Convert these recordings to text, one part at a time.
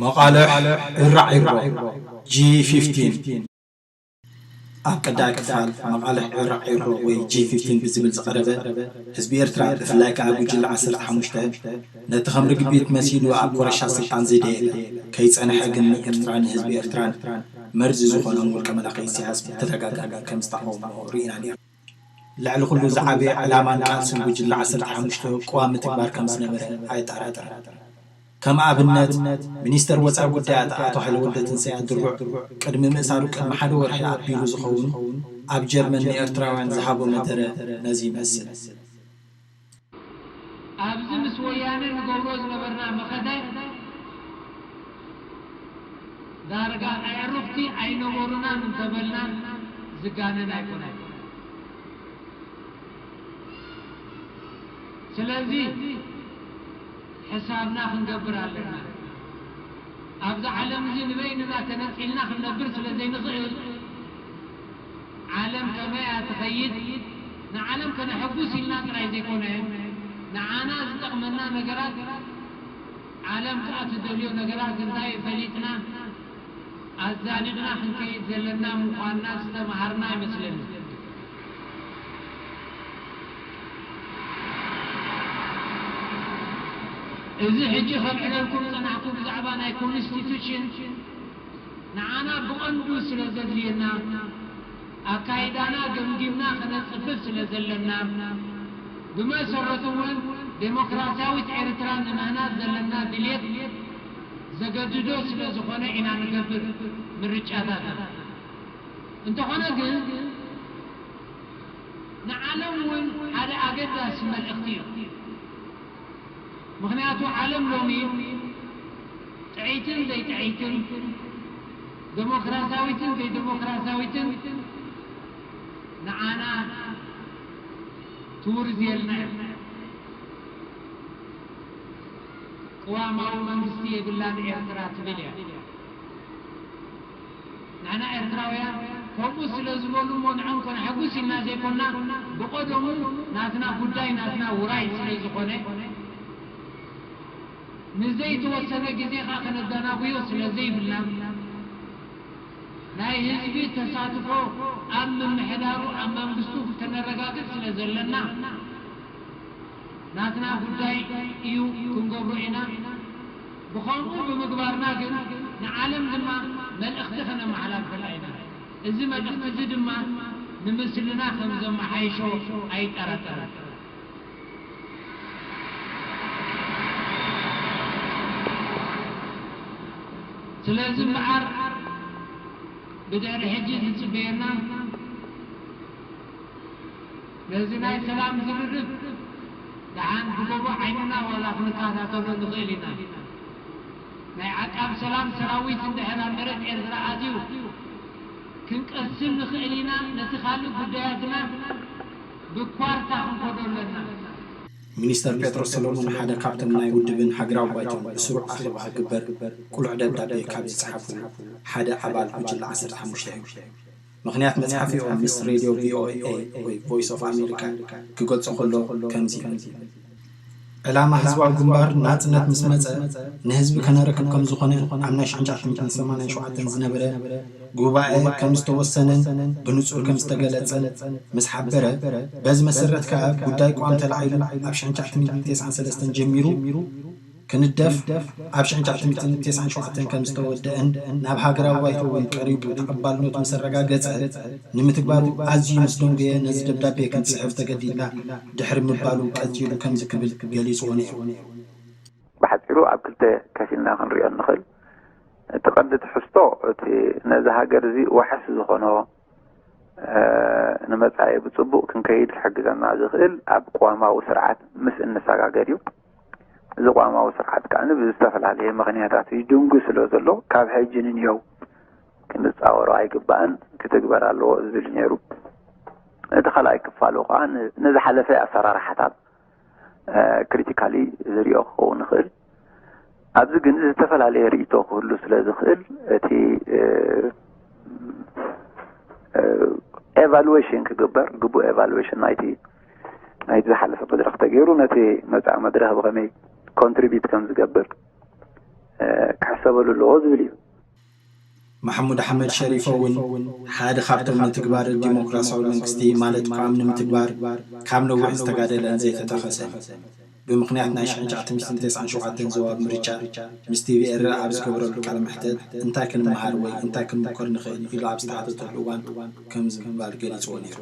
መቓልሕ ዕራዒሮ ጂ ፊፍቲን። ኣብ ቀዳይ ክፋል መቓልሕ ዕራዒሮ ወይ ጂ ፊፍቲን ብዝብል ዝቐረበ፣ ህዝቢ ኤርትራ ብፍላይ ከኣ ጉጅለ ዓሰርተ ሓሙሽተ ነቲ ከም ርግቢት መሲሉ ኣብ ኮረሻ ስልጣን ዝደየበ፣ ከይጸንሐ ግን ንኤርትራን ንህዝቢ ኤርትራን መርዚ ዝኾኖም ውልቀ መላኺ ኢሳያስ ብተደጋጋሚ ከም ዝተቃወሞ ርኢና ነይሩ። ልዕሊ ኩሉ ዝዓበየ ዕላማን ቃልስን ጉጅለ ዓሰርተ ሓሙሽተ ቅዋም ምትግባር ከም ዝነበረ ኣየጠራጥርን። ከም ኣብነት፣ ሚኒስተር ወጻኢ ጉዳያት ኣቶ ሃይለ ወልደትንሳኤ ድሩዕ ቅድሚ ምእሳሩ ቅድሚ ሓደ ወርሒ ኣቢሉ ዝኸውን ኣብ ጀርመን ንኤርትራውያን ዝሃቦ መደረ ነዚ ይመስል። ኣብዚ ምስ ወያነ ንገብሮ ዝነበርና መኸተ ዳርጋ ኣዕሩኽቲ ኣይነበሩናን እንተበልና ዝጋነን ኣይኮነን። ስለዚ ሕሳብና ክንገብር ኣለና። ኣብዚ ዓለም እዚ ንበይንና ተነጺልና ክንነብር ስለ ዘይንኽእል፣ ዓለም ከመይ እያ ትኸይድ፣ ንዓለም ከነሐጉስ ኢልና ጥራይ ዘይኮነ፣ ንዓና ዝጠቕመና ነገራት፣ ዓለም ከኣ ትደልዮ ነገራት እንታይ እዩ ፈሊጥና፣ ኣዛኒቕና ክንከይድ ዘለና ምዃንና ዝተምሃርና ይመስለኒ። እዚ ሕጂ ከልዕለልኩም ዝጸናሕኩ ብዛዕባ ናይ ኮንስቲቱሽን ንዓና ብቐንዱ ስለ ዘድልየና፣ ኣካይዳና ገምጊምና ከነጽፍፍ ስለ ዘለና፣ ብመሰረቱ እውን ዴሞክራሲያዊት ኤርትራ ንምህናጽ ዘለና ድልየት ዘገድዶ ስለ ዝኾነ ኢና ንገብር ምርጫታትና። እንተኾነ ግን ንዓለም እውን ሓደ ኣገዳሲ መልእኽቲ እዩ። ምኽንያቱ ዓለም ሎሚ ጥዕይትን ዘይጥዕይትን፣ ደሞክራሲያዊትን ዘይደሞክራሲያዊትን ንዓና ትውርዝየልና እያ። ቅዋማዊ መንግስቲ የብላን ኤርትራ ትብል እያ። ንሕና ኤርትራውያን ከምኡ ስለ ዝበሉ እሞ ንዕኦም ከነሐጉስ ኢልና ዘይኮና፣ ብቐደሙ ናትና ጉዳይ ናትና ውራይ ስለ ዝኾነ፣ ንዘይተወሰነ ግዜ ኸኣ ከነደናጉዮ ስለ ዘይብልና፣ ናይ ህዝቢ ተሳትፎ ኣብ ምምሕዳሩ ኣብ መንግስቱ ከነረጋግጽ ስለ ዘለና፣ ናትና ጉዳይ እዩ ክንገብሮ ኢና። ብኸምኡ ብምግባርና ግን ንዓለም ድማ መልእኽቲ ከነመሓላልፈላ ኢና። እዚ መልእኽቲ እዚ ድማ ንምስልና ከም ዘመሓይሾ ኣይጠራጠርን። ስለዚ እምበኣር ብድሕሪ ሕጂ ዝጽበየና ነዚ ናይ ሰላም ዝርርብ ደሓን ብጎቦ ዓይንና ዋላ ክንከታተሎ ንኽእል ኢና። ናይ ዓቃብ ሰላም ሰራዊት እንድሕር ኣብ መሬት ኤርትራ ኣትዩ ክንቀስን ንኽእል ኢና። ነቲ ካልእ ጉዳያትና ብኳርታ ክንከዶ ኣለና። ሚኒስተር ጴጥሮስ ሰሎሞን ሓደ ካብቶም ናይ ውድብን ሃገራዊ ባይቶን ብስሩዕ ኣኼባ ክግበር ቅሉዕ ደብዳቤ ካብ ዝጸሓፉ ሓደ ኣባል ጉጅለ ዓሰርተ ሓሙሽተ እዩ። ምኽንያት መጽሓፊኦም ምስ ሬድዮ ቪኦኤ ወይ ቮይስ ኦፍ ኣሜሪካ ክገልጾ ከሎ ከምዚ ይብል። ዕላማ ህዝባዊ ግንባር ናጽነት ምስ መጸ ንህዝቢ ከነረክብ ከም ዝኾነ ኣብ ናይ ሽሕን ትሽዓተ ሚእትን ሰማንያን ሸውዓተን ዝነበረ ጉባኤ ከም ዝተወሰነን ብንጹር ከም ዝተገለጸን ምስ ሓበረ፣ በዚ መሰረት ከኣ ጉዳይ ቅዋም ተላዒሉ ኣብ ሽሕን ትሽዓተ ሚእትን ተስዓን ሰለስተን ጀሚሩ ክንደፍ ኣብ ሽሕን ትሽዓተ ሚእትን ተስዓን ሸውዓተን ከም ዝተወደአን ናብ ሃገራዊ ባይቶ እውን ቀሪቡ ተቐባልነቱ ምስ ኣረጋገጸ፣ ንምትግባሩ ኣዝዩ ምስ ደንጎየ ነዚ ደብዳቤ ክንጽሕፍ ተገዲድና ድሕሪ ምባሉ ቀጺሉ ከምዚ ክብል ገሊጽዎ ነይሩ። ብሓጺሩ ኣብ ክልተ ከፊልና ክንሪኦ ንኽእል። እቲ ቀንዲ ትሕዝቶ እቲ ነዚ ሃገር እዚ ዋሕስ ዝኾኖ ንመጻኢ ብጽቡቕ ክንከይድ ክሕግዘና ዝኽእል ኣብ ቅዋማዊ ስርዓት ምስ እንሰጋገር እዩ። እዚ ቅዋማዊ ስርዓት ከኣ ብዝተፈላለየ ምኽንያታት ይድንጉ ስለ ዘሎ ካብ ሕጂ ንንየው ክንጻወሮ ኣይግባእን፣ ክትግበር ኣለዎ ዝብል ነይሩ። እቲ ካልኣይ ክፋሉ ከኣ ንዝሓለፈ ኣሰራርሓታት ክሪቲካሊ ዝሪኦ ክኸውን ይኽእል። ኣብዚ ግን ዝተፈላለየ ርእይቶ ክህሉ ስለ ዝኽእል እቲ ኤቫሉዌሽን ክግበር ግቡእ ኤቫሉዌሽን ናይቲ ናይቲ ዝሓለፈ መድረኽ ተገይሩ ነቲ መጻኢ መድረኽ ብኸመይ ኮንትሪቢዩት ከም ዝገብር ክሕሰበሉ ኣለዎ ዝብል እዩ። ማሕሙድ ኣሕመድ ሸሪፎ እውን ሓደ ካብቶም ንትግባር ዲሞክራሲያዊ መንግስቲ ማለት ቋም ንምትግባር ካብ ነዊሕ ዝተጋደለን ዘይተጠኸሰን ብምኽንያት ናይ ሽሕን ትሽዓተ ሚእትን ተስዓን ሸውዓተን ዞባ ምርጫ ምስ ቲቪ ኤረ ኣብ ዝገበረሉ ቃለ መሕተት እንታይ ክንመሃር ወይ እንታይ ክንምኮር ንኽእል ኢሉ ኣብ ዝተሓተተሉ እዋን ከምዚ ብምባል ገሊፅዎ ነይሩ።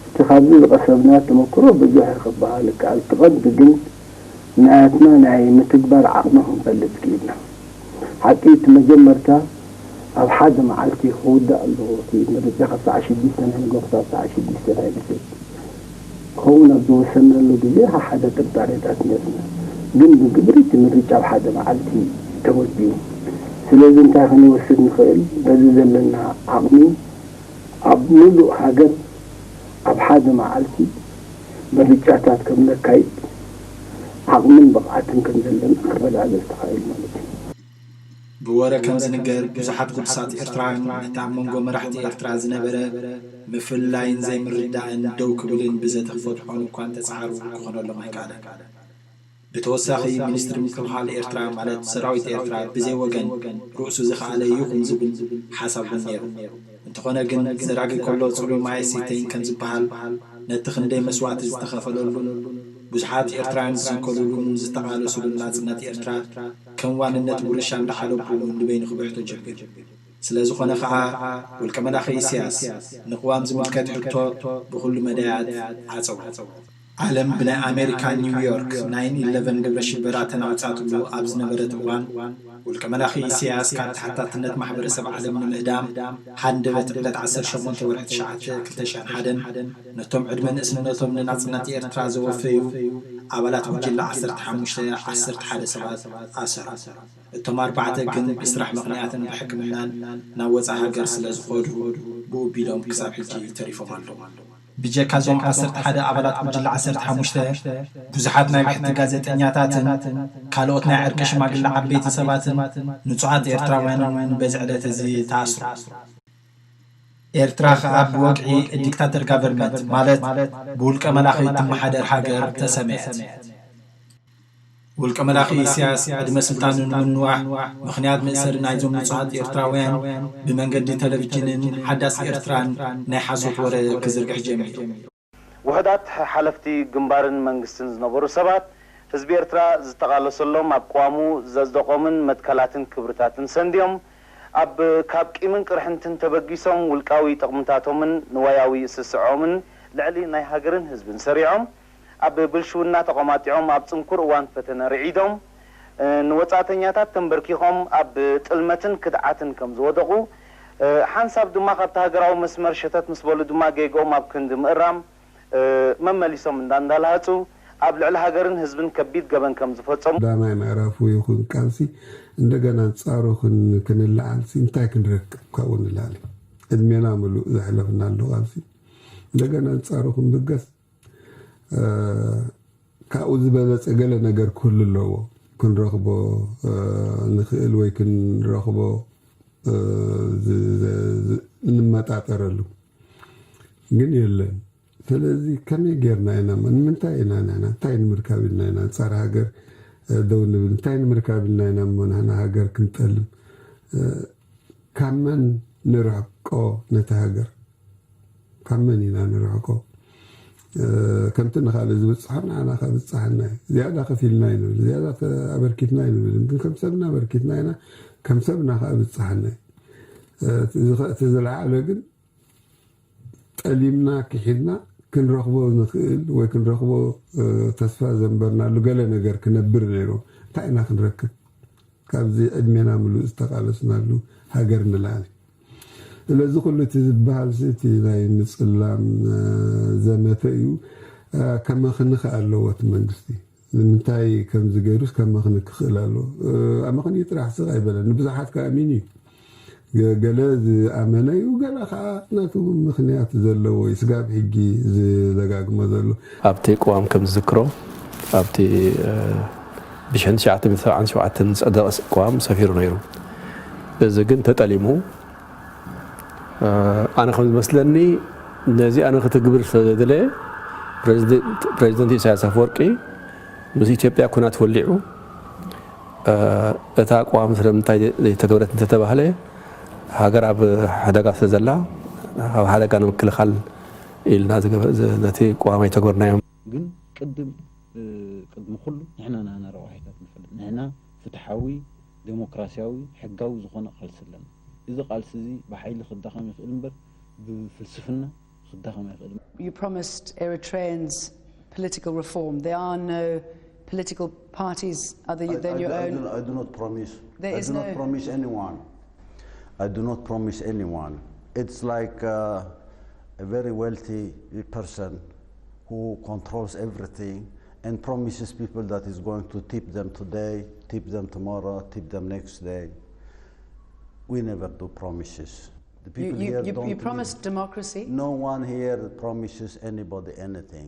እቲ ካብዚ ዝቐሰብናዮ ተመክሮ ብዙሕ እዩ ክበሃል ይከኣል። እቲ ቀንዲ ግን ናትና ናይ ምትግባር ዓቕሚ ክንፈልጥ ክኢልና። ሓቂ እቲ መጀመርታ ኣብ ሓደ መዓልቲ ክውዳእ ኣለዎ እቲ ምርጫ ካብ ሰዓት ሽዱሽተ ናይ ንግሆ ክሳብ ሰዓት ሽዱሽተ ናይ ምሸት ክኸውን ኣብ ዝወሰንናሉ ግዜ ሓደ ጥርጣሬታት ነይርና። ግን ብግብሪ እቲ ምርጫ ኣብ ሓደ መዓልቲ ተወዲኡ። ስለዚ እንታይ ክንወስድ ንኽእል በዚ ዘለና ዓቕሚ ኣብ ሙሉእ ሃገር ኣብ ሓደ መዓልቲ ምርጫታት ከም ነካይድ ዓቕምን ብቕዓትን ከም ዘለና ክረጋገፅ ተኻኢሉ ማለት እዩ። ብወረ ከም ዝንገር ብዙሓት ቅዱሳት ኤርትራውያን ነቲ ኣብ መንጎ መራሕቲ ኤርትራ ዝነበረ ምፍልላይን ዘይምርዳእን ደው ክብልን ብዘተ ክፈትሖን እኳ እንተጸዓሩ ክኾነሎም ኣይከኣለን። ብተወሳኺ ሚኒስትሪ ምክልኻል ኤርትራ ማለት ሰራዊት ኤርትራ ብዘይ ወገን ርእሱ ዝኸኣለ ይኹን ዝብል ሓሳብ እውን ነይሩ። እንተኾነ ግን ዘራጊ ከሎ ጽሩይ ማይ ኣይስተይን ከም ዝበሃል ነቲ ክንደይ መስዋእቲ ዝተኸፈለሉን ብዙሓት ኤርትራውያን ዝዝንከሉሉን ዝተቓለሱሉን ናጽነት ኤርትራ ከም ዋንነት ውርሻ እንዳሓለቡ ንበይኑ ክብሕቶ ጀሚሩ። ስለ ዝኾነ ኸኣ ውልቀ መላኺ ኢሳያስ ንቅዋም ዝምልከት ሕቶ ብኹሉ መዳያት ዓጸዎ። ዓለም ብናይ ኣሜሪካ ኒውዮርክ ናይን ኢለቨን ግብረ ሽበራ ተናቒጻትሉ ኣብ ዝነበረት እዋን ውልቀ መላኺ ኢሳያስ ካብ ተሓታትነት ማሕበረሰብ ዓለም ንምህዳም ሃንደበት ዕለት ዓሰርተ ሸሞንተ ወርሒ ትሽዓተ ክልተ ሽሕን ሓደን ነቶም ዕድመ ንእስነቶም ንናጽነት ኤርትራ ዘወፈዩ ኣባላት ጉጅለ ዓሰርተ ሓሙሽተ ዓሰርተ ሓደ ሰባት ኣሰሩ። እቶም ኣርባዕተ ግን ብስራሕ ምኽንያትን ብሕክምናን ናብ ወጻኢ ሃገር ስለ ዝኾዱ ብኡ ቢሎም ክሳብ ሕጂ ተሪፎም ኣለዉ። ብጀካ እዞም ዓሰርተ ሓደ ኣባላት ጉጅለ ዓሰርተ ሓሙሽተ ብዙሓት ናይ ብሕቲ ጋዜጠኛታትን ካልኦት ናይ ዕርቂ ሽማግለ ዓበይቲ ሰባትን ንጹሃት ኤርትራውያንን እውን በዚ ዕለት እዚ ተኣስሩ። ኤርትራ ከኣ ብወግዒ ዲክታተር ጋቨርመንት ማለት ብውልቀ መላኺ እትመሓደር ሃገር ተሰምየት። ውልቀ መላኺ ኢሳያስ ዕድመ ስልጣኑ ንምንዋሕ ምኽንያት መእሰሪ ናይዞም ንጹሃት ኤርትራውያን ብመንገዲ ቴሌቪጅንን ሓዳስ ኤርትራን ናይ ሓሶት ወረ ክዝርግሕ ጀሚሩ። ውሑዳት ሓለፍቲ ግንባርን መንግስትን ዝነበሩ ሰባት ህዝቢ ኤርትራ ዝተቓለሰሎም ኣብ ቅዋሙ ዘጽደቖምን መትከላትን ክብርታትን ሰንድዮም ኣብ ካብ ቂምን ቅርሕንትን ተበጊሶም ውልቃዊ ጥቕምታቶምን ንዋያዊ ስስዐኦምን ልዕሊ ናይ ሃገርን ህዝብን ሰሪዖም ኣብ ብልሽውና ተቖማጢዖም ኣብ ጽንኩር እዋን ፈተነ ርዒዶም ንወጻእተኛታት ተንበርኪኾም ኣብ ጥልመትን ክድዓትን ከም ዝወደቑ ሓንሳብ ድማ ካብቲ ሃገራዊ መስመር ሸተት ምስ በሉ ድማ ጌግኦም ኣብ ክንዲ ምእራም መመሊሶም እንዳ እንዳልሃጹ ኣብ ልዕሊ ሃገርን ህዝብን ከቢድ ገበን ከም ዝፈጸሙ። ቀዳማይ ምዕራፉ ይኹን ቃልሲ እንደገና ኣንጻሩ ክን- ክንለዓልሲ እንታይ ክንረክብ ካብኡ ንላዕሊ ዕድሜና ምሉእ ዘሕለፍናሉ ቃልሲ እንደገና ኣንጻሩ ክንብገስ ካብኡ ዝበለጸ ገለ ነገር ክህሉ ኣለዎ ክንረኽቦ ንኽእል ወይ ክንረኽቦ እንመጣጠረሉ ግን የለን። ስለዚ ከመይ ጌርና ኢና እሞ ንምንታይ ኢና ንሕና እንታይ ንምርካብ ኢልና ኢና ኣንጻር ሃገር ደው ንብል እንታይ ንምርካብ ኢልና ኢና እሞ ንሕና ሃገር ክንጠልም ካብ መን ንርሕቆ ነቲ ሃገር ካብ መን ኢና ንርሕቆ ከምቲ ንኻልእ ዝብጽሖ ንዓና ከብጽሓና እዩ ዝያዳ ከፊልና እዩ ንብል ዝያዳ ኣበርኪትና እዩ ንብል ግን ከም ሰብና ኣበርኪትና ኢና ከም ሰብና ከኣ ብጽሓና እዩ እቲ ዝለዓለ ግን ጠሊምና ክሒድና ክንረኽቦ ንኽእል ወይ ክንረኽቦ ተስፋ ዘንበርናሉ ገለ ነገር ክነብር ነይሩ እንታይ ኢና ክንረክብ ካብዚ ዕድሜና ምሉእ ዝተቓለስናሉ ሃገር ንላዕሊ ስለዚ ኩሉ እቲ ዝበሃል እቲ ናይ ምፅላም ዘመተ እዩ ከመኽንኽ ኣለዎ እቲ መንግስቲ ንምንታይ ከምዚ ገይሩስ ከመኽኒ ክኽእል ኣለዎ ኣመኽንዩ ጥራሕ ስቕ ኣይበለን ንብዙሓት ከኣሚን እዩ ገለ ዝኣመነ እዩ ገለ ከዓ ናቱ ምኽንያት ዘለዎ እዩ ስጋብ ሕጂ ዝደጋግሞ ዘሎ ኣብቲ ቅዋም ከም ዝዝክሮ ኣብቲ ብሽሕን ትሽዓተ ሚእትን ሰብዓን ሸውዓተን ዝፀደቐ ቅዋም ሰፊሩ ነይሩ እዚ ግን ተጠሊሙ ኣነ ከም ዝመስለኒ ነዚኣ ንክትግብር ስለዘይደለየ ፕሬዚደንት ኢሳያስ ኣፈወርቂ ምስ ኢትዮጵያ ኩናት ወሊዑ እታ ኣቋም ስለምንታይ ዘይተገበረት እንተተባህለ፣ ሃገር ኣብ ሓደጋ ስለ ዘላ፣ ኣብ ሓደጋ ንምክልኻል ኢልና ዝገበ- ዝ- ነቲ ኣቋም ኣይተገበርናዮም። ግን ቅድም ቅድሚ ኩሉ ንሕና ናና ረቋሒታት ንፈልጥ። ንሕና ፍትሓዊ፣ ዴሞክራሲያዊ፣ ሕጋዊ ዝኾነ ቃልሲ ኣለና። እዚ ቃልሲ እዚ ብሓይሊ ክዳኸም ይኽእል እምበር ብፍልስፍና ክዳኸም ኣይኽእልን። You promised Eritreans political reform. There are no political parties other I, than I, your I, own. do, I do not promise. There I is do not no- promise anyone. I do not promise anyone. It's like uh, a very wealthy person who controls everything and promises people that he's going to tip them today, tip them tomorrow, tip them next day. We never do promises. The You, people you, here you, don't you need- promised democracy. No one here promises anybody anything.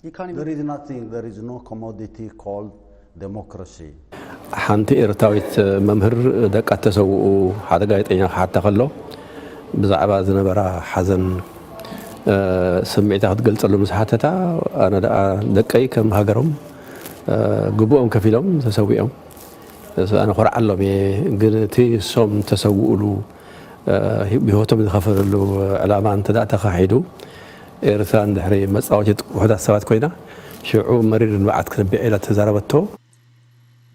You can't There even. Is nothing. There is no commodity called democracy. ሓንቲ ኤርትራዊት መምህር ደቃ ተሰውኡ ሓደ ጋዜጠኛ ክሓታ ከሎ ብዛዕባ ዝነበራ ሓዘን ስምዒታ ክትገልጸሉ ምስ ሓተታ፣ ኣነ ደኣ ደቀይ ከም ሃገሮም ግቡኦም ከፊሎም ተሰዊኦም ኣነ ኮርዓሎም እየ። ግን እቲ እሶም ተሰውኡሉ ብህይወቶም ዝኸፈለሉ ዕላማ እንተ ደኣ ተኻሒዱ፣ ኤርትራ እንድሕሪ መጻወቲት ውሑዳት ሰባት ኮይና፣ ሽዑ መሪር ንብዓት ክትነብዕ ኢላ ተዛረበቶ።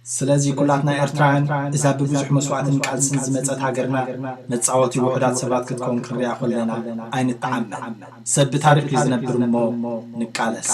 ስለዚ ኩላትና ኤርትራውያን እዛ ብብዙሕ መስዋእትን ቃልስን ዝመጸት ሃገርና መጻወቲ ውሑዳት ሰባት ክትከውን ክንሪኣ ኮለና ኣይንተዓመን። ሰብ ብታሪኽ እዩ ዝነብር እሞ ንቃለስ።